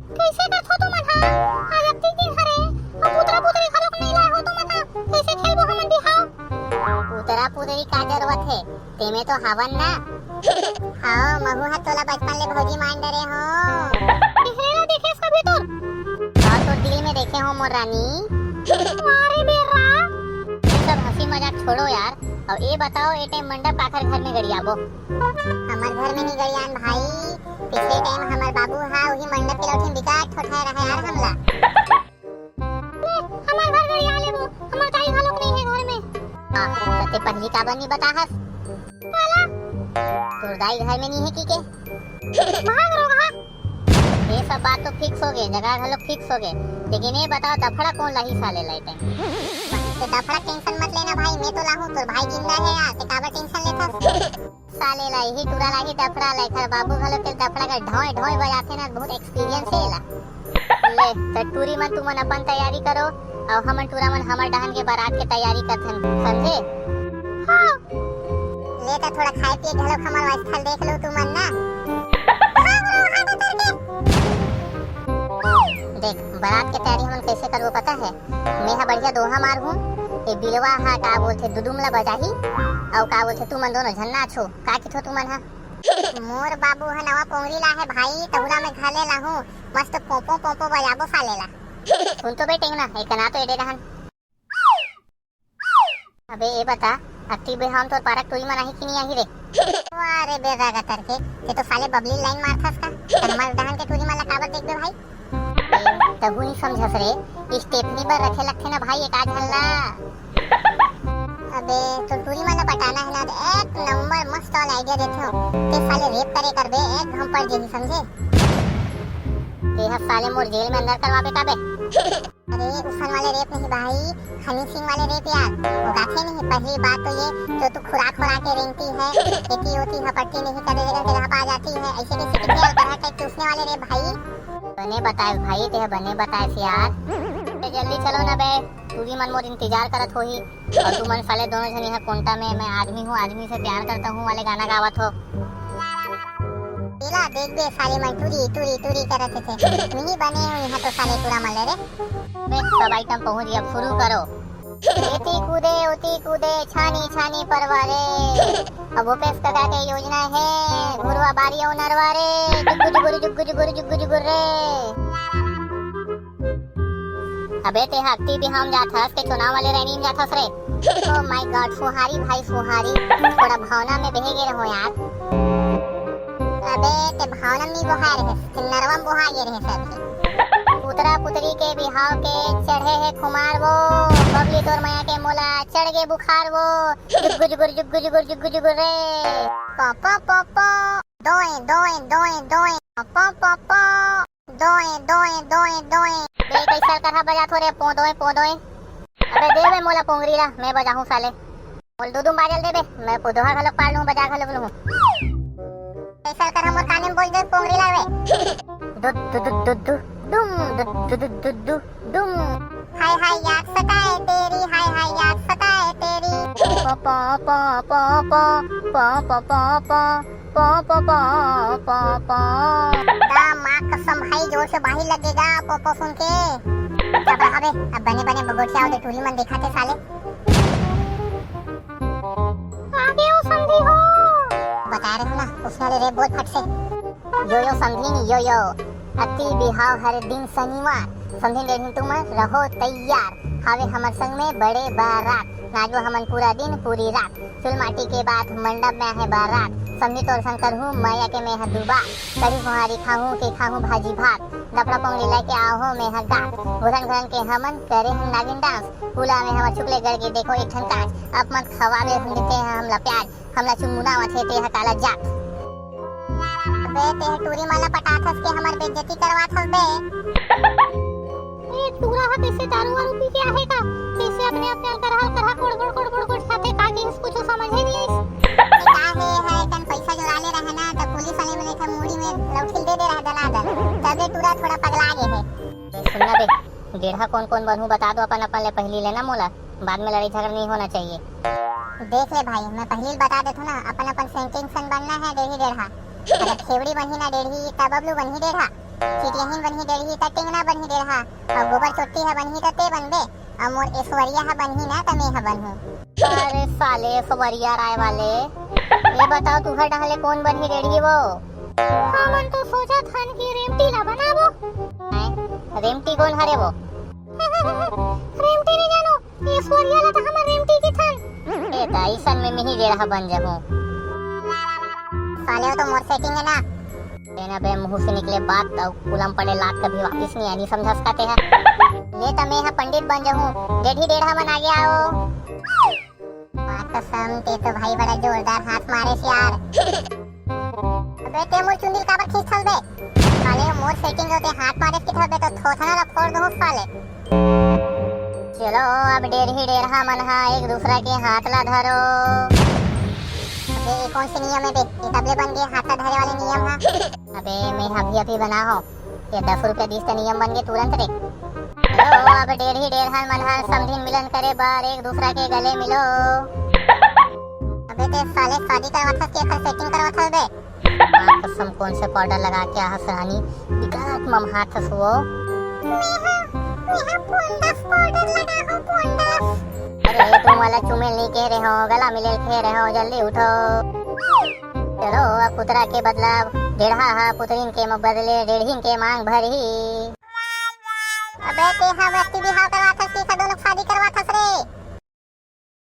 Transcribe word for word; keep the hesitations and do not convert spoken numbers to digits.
कइसे करथो तुमन हा? आज अक्ती दिन हरे, अउ पुतरा पुतरी घलोक नइ लाए हो तुमन हा। कइसे खेलबो हमन बिहाव? पुतरा पुतरी का जरूरत हे? तेमे तो हवन ना। हाँ, महू ह तोला बचपन ले भौजी मान डरे हो। चेहरा देखे सभी तोर। अउ तोर दिल में देखे हो मोर रानी। अरे बेरा। ये सब हंसी मजाक छोड़ो यार। अउ ये बताओ, ये टाइम मंडप काखर घर में गड़ियाबो? हमर घर में नहीं गड़ियान भाई। पिछले टाइम हमर बाबू हा उही मंडप के लौठी में बिकट ठोठाए रहे यार हमला। ले, हमर घर गड़िया लेबो, हमर दाई घलोक नहीं है घर में। हाँ, त ते पहिली काबर नहीं बताहस? काला? तोर दाई घर में नहीं है की के? भाग रोगहा। ये सब बात तो फिक्स हो गए, जगह घलोक फिक्स हो गए, लेकिन ये बताओ दफड़ा कौन लाही साले ला ए टाइम? ते दफड़ा टेंशन मत लेना भाई, मैं तो लाहूँ, तोर भाई जिंदा है यार, ते काबर टेंशन लेथस? साले ला ही टूरा ला ही दफड़ा ला, एकर बाबू घलो के दफड़ा का ढोय ढोय बजाथे ना, बहुत एक्सपीरियंस है एला। ले, त टूरी मन तुमन अपन तैयारी करो, अउ हमन टूरा मन हमर डहन के बारात के तैयारी करथन, समझे? हाँ। ले त थोड़ा खाए पिए घलो हमर व्यवस्था देख लो तुमन ना। हाँ, हाँ, हाँ, उतर के। देख, बारात के तैयारी हमन कैसे करबो पता है? मैं हा बढ़िया दोहा मारहूँ, ये बिलवा हा का बोलथे दुदुम ला बजाही, अउ का बोलथे तुमन दोनों झन नाचो, का किथो तुमन हा? मोर बाबू ह नवा पोंगरी ला है भाई, तहुरा में घले लाहूँ, मस्त पोंपो पोंपो बजाबो साले ला। सुन तो बे टेंगना, एक ना तो एडे रहन। अबे ए बता, अक्ती बिहाव म तोर पारा के टूरी मन आही कि नहीं आही रे? वाह रे बेरा गतर के, ते तो साले बबली लाइन मारथस का? त हमर डहन के टूरी मन ला काबर देखबे भाई? तहू नहीं समझस रे, स्टेफनी बर रखे लगथे ना भाई, एक आध झन ला। अबे, तो टूरी मन ला पटाना है ना, तो एक नंबर मस्त वाला आइडिया देथे हो। ते साले रेप करे करबे, एक घम पड़ जेही, समझे? ते ह साले मोर जेल में अंदर करवाबे का बे? अरे, उसन वाले रेप नहीं भाई, हनी सिंह वाले रेप यार। वो गाथे नहीं, पहली बात तो ये जो तू खुरा खुरा के रेंगती है, एती ओती हपट्टी नहीं करे, जगह जगह पा जाती है, ऐसे कैसे कितने अलकरहा टाइप के उसने वाले रेप भाई। बने बताए भाई, ते ह बने बताए यार। बे जल्दी चलो ना बे, टूरी मन मोर इंतजार करत होही। अउ तुमन साले दोनों झन यहाँ कोंटा में "मैं आदमी हूँ, आदमी से प्यार करता हूँ" वाले गाना गावत हो। एला देख बे साले मन टूरी, टूरी, टूरी करत थे। नहीं बने हो यहाँ तो साले टूरा मन ले रे। बे सब आइटम पहुँच गया, अब शुरू करो। एती कूदे, ओती कूदे, छानी, छानी परवारे। अब भूपेश काका के योजना है, घुरवा बारी अउ नरवा रे। जुगु जुगुर, जुगु जुगुर, जुगु जुगुर रे। अबे ते ह अक्ती बिहाव म जात हस के चुनाव वाले रैली म जात हस रे? Oh my God, फुहारी भाई फुहारी, थोड़ा भावना में बहे गे रहो यार। अबे ते भावना में नहीं बोहाय रहे, ते नरवा में बोहा गे रहे सब। पुतरा पुतरी के बिहाव के चढ़े हे खुमार वो, बबली तोर मया के मोला चढ़ गे बुखार वो। जुगु जुगुर, जुगु जुगुर, जुगु जुगुर रे। पो, पो, पो, पो। दोए, दोए, दोए, दोए। पो, पो, पो। दोए, दोए, दोए, दोए। बे, कइसे अलकरहा बजाथो रे, पो दोए, पो दोए। अबे दे बे मोला पोंगरी ला, मैं बजाहूँ साले। मोल दुदुम बाजल दे बे, मैं पो दोहा घलोक पाड़ लूँ, बजा घलोक लूँ। कइसे अलकरहा मोर काने में बोल दे पोंगरी ला बे। दु, दु, दु, दु, दु, दुम, दु, दु, दु, दु, दु, दुम। हाय हाय याद सताए तेरी, हाय हाय याद सताए तेरी। पो, पो, पो, पो, पो, पो, पो, पो, पो। पो, पो, पो, पो, पो। दा माँ कसम भाई, जोर से बाही लगेगा, पो, पो सुन के। चुप रहा बे, अब बने बने बगोठिया होते टूरी मन देखा थे साले। आगे ओ समधी हो। बता रहे हो ना, उसने वाले रे बोल फट से। यो, यो समधी नी, यो, यो। अक्ती बिहाव हर दिन शनिवार। समधी डेढ़ी तुम रहो तैयार। हावे हमर संग में बड़े बारात। नाचबो हमन पूरा दिन, पूरी रात। चूल माटी के बात, मंडप में आहे बारात। समधी तोर संग करहूँ, मया के मेंह दुबा। कढ़ी कुहारी खाहूँ के खाहूँ भाजी भात। दफड़ा पोंगरी लेके आहो मेंह गात। घुरन घुरन के हमन करे हम नागिन डांस। फूला में हमर छुपले गड़ के देखो एक ठन कांच। अब मत खवाबे हम देते हैं हमला प्याज। हमला चुनमुनावत हे ते ह काला जात। बे ते ह टूरी मन ला पटाथस के हमर बेइज्जती करवाथस बे। ए टूरा ह कइसे दारू वारू पी के आहे का? कइसे अपने अपने अलकरहा अलकरहा कोड़ कोड़ कोड़ कोड़ कोड़ खाथे का कि कुछ समझ ही नहीं आइस। ए का हे है कन पैसा जोराले रहे ना त पुलिस वाले मन एकर मुड़ी में लौठिल दे दे रहा दनादन। तबे टूरा थोड़ा पगला गे हे। ए सुन ना बे, डेढ़ा कौन कौन बनहूँ बता दो अपन अपन ले पहली लेना मोला। बाद में लड़ाई झगड़ा नहीं होना चाहिए। देख ले भाई, मैं पहली बता देथों ना, अपन अपन सेंटिंग सन बनना है डेढ़ी डेढ़ा। अगर खेवड़ी बनही ना डेढ़ी, तब बबलू बनही डेढ़ा। चिटियाहिन बनही डेढ़ही त टेंगना बनही डेढ़हा, अउ गोबर चोट्टी ह बनही त ते बनबे, अउ मोर ऐश्वर्या ह बनही ना त मैं ह बनहूं। अरे साले ऐश्वर्या राय वाले, ये बताओ तुहर डहले कोन बनही डेढ़ही वो? हमन तो सोचत हन कि रेमटी ला बनाबो। हैं? रेमटी कोन हरे वो? रेमटी नहीं जानो, ऐश्वर्या ला तो हमर रेमटी की थन। ए त अइसन में मिही डेढ़हा बन जहूं। साले वो तो मोर सेटिंग है ना। तेना बे मुंह से निकले बात अउ कुलम पड़े लात कभी वापिस नहीं आनी, समझस का ते ह? ले त मैं ह पंडित बन जहूं, डेढ़ही डेढ़हा मन आगे आओ। माँ कसम, ते तो भाई बड़ा जोरदार हाथ मारे यार। अबे ते मोर चुंदी ल काबर खींचथस बे? साले मोर सेटिंग होते हाथ मारे की थबे तो थोथना ला फोड़ दूं साले। चलो अब डेढ़ही डेढ़हा मन हा एक दूसरा के हाथ ला धरो। अबे ये कौन से नियम है बे? ये तबले बन गए हाथ ला धरे वाले नियम हा। अबे मैं अभी अभी बना हो, ये दस रुपया दिस त नियम बन गए तुरंत रे। चलो अब डेढ़ही डेढ़हा मन हा समधिन मिलन करे बार एक दूसरा के गले मिलो। अबे ते साले शादी करवाथस के एकर सेटिंग करवाथस बे? माँ कसम कौन से पाउडर लगा के आहस रानी, बिकट ममहाथस वो। मेहा, मेहा पोंडस पाउडर लगा हो, पोंडस। अरे तुम वाला चुमेल नहीं कह रहे हो, गला मिलेल कह रहे हो, जल्दी उठो। चलो अब पुतरा के बदला डेढ़हा हा, पुतरिन के म-, बदले डेढ़हिन के मांग भरही। अबे ते हा व्यक्ति बिहाव करवाथस कि एकर दोनों शादी करवाथस रे?